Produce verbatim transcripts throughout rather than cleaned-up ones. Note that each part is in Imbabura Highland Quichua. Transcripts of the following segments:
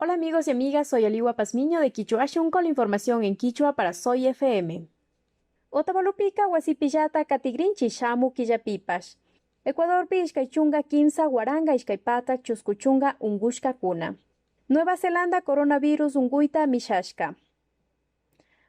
Hola amigos y amigas, soy Aliwa Pazmiño de Kichwa Ashun con la información en kichwa para Soy F M. Otavalopika wasipillata katigrinchi shamu killapipash. Ecuadorpi ishkay chunga kimsa, waranga ishkay patak chusku chunga ungushkakuna. Nueva Zelanda coronavirus unguyta mishashka.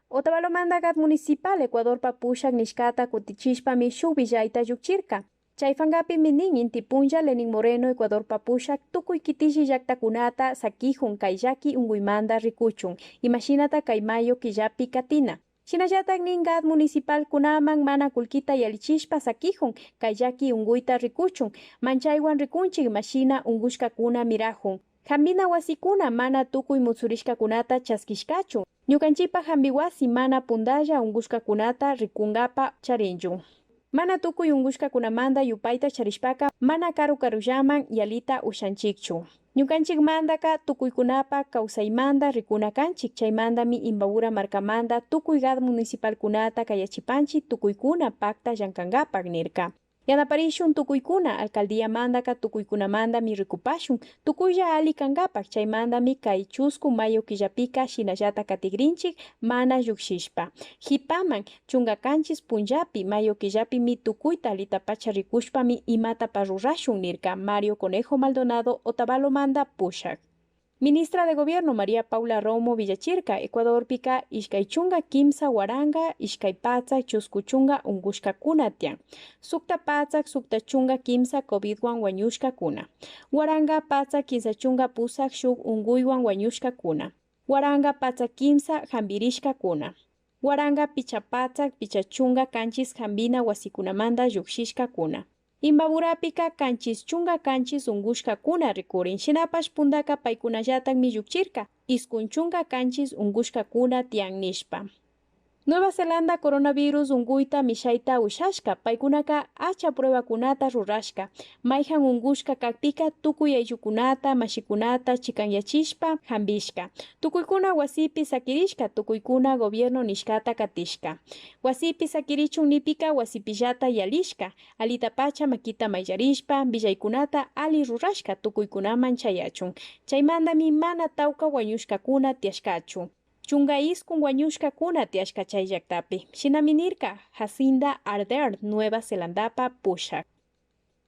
Otavalomanda GAD Municipal Ecuadorpa pushak nishkata kutichishpami shuk willayta llukchirka. Chay pankapimi nin, inti punlla Lenin Moreno Ecuadorpa pushak tukuy kitilli llaktakunata sakijun kay llaki unkuymanta rikuchun, imashinata kay mayo killapi katina. Shinallatak nin, GAD municipalkunaman mana kullkita yallichishpa sakijun kay llaki unkuyta rikuchun, manchaywan rikunchik imashina unkushkakuna mirajun. Hampina wasikuna mana tukuy mutsurishkakunata chaskishkachu. Ñukanchikpa hampi wasi mana puntalla unkushkakunata rikunkapa charinchu. Mana tukuy unkushkakunamanta yupayta charishpaka mana karu karullaman yalita ushanchikchu. Ñukanchikmantaka tukuykunapa kawsaymanta rikuna kanchik, chaymantami Imbabura markamanta tukuy GAD municipalkunata kayachipanchik tukuykuna pakta llankankapak nirka. Yanaparishun tukuykuna, alcaldiamantaka tukuykunamantami rikupashun, tukuylla alli kankapak, chaymantami kay chusku mayo killapika shinallata katigrinchik mana llukshishpa. Hipaman, chunka kanchis punllapi, mayo killapimi tukuyta allitapacha rikushpami imatapash rurashun nirka Mario Conejo Maldonado Otavalomanta pushak. Ministra de Gobierno María Paula Romo willachirka, Ecuadorpika ishkay chunka kimsa waranga, ishkay patsak chusku chunka unkushkakuna tiyan. Sukta patsak, sukta chunka kimsa covidwan wañushkakuna. Waranga patsak kimsa chunka pusak shuk unkuywan wañushkakuna. Waranga patsak kimsa hampirishkakuna. Waranga picha patsak, picha chunka kanchis hampina wasikunamanta llukshishkakuna. Imbaburapika kanchis chunka kanchis unkushkakuna rikurin, shinapash puntaka paykunallatakmi llukchirka, iskun chunka kanchis unkushkakuna tiyan nishpa. Nueva Zelanda coronavirus unkuyta mishayta ushashka, paykunaka acha pruebakunata rurashka, mayjan unkushka kakpika tukuy ayllukunata, mashikunata chikanyachishpa hampishka. Tukuykuna wasipi sakirishka, tukuykuna gobierno nishkata katishka. Wasipi sakirichun nipika wasipillata yalishka, allitapacha makita mayllarishpa, willaykunata alli rurashka tukuykunaman chayachun. Chaymantami mana tawka wañushkakuna tiyashkachu. Chunka iskun wañushkakuna tiyashka chay llaktapi. Shinami nirka Jacinda Ardern, Nueva Zelandapa pushak.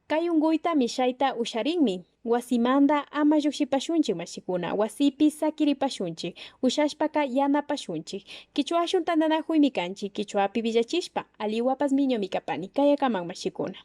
Kay unkuyta mishayta usharinmi. Wasimanta ama llukshipashunchik, mashikuna. Wasipi sakiripashunchik. Ushashpaka yanapashunchik. Kichwa ashun tantanakuymi kanchik. Kichwapi willachishpa, Aliwa Pazmiñomi kapani. Kayakaman, mashikuna.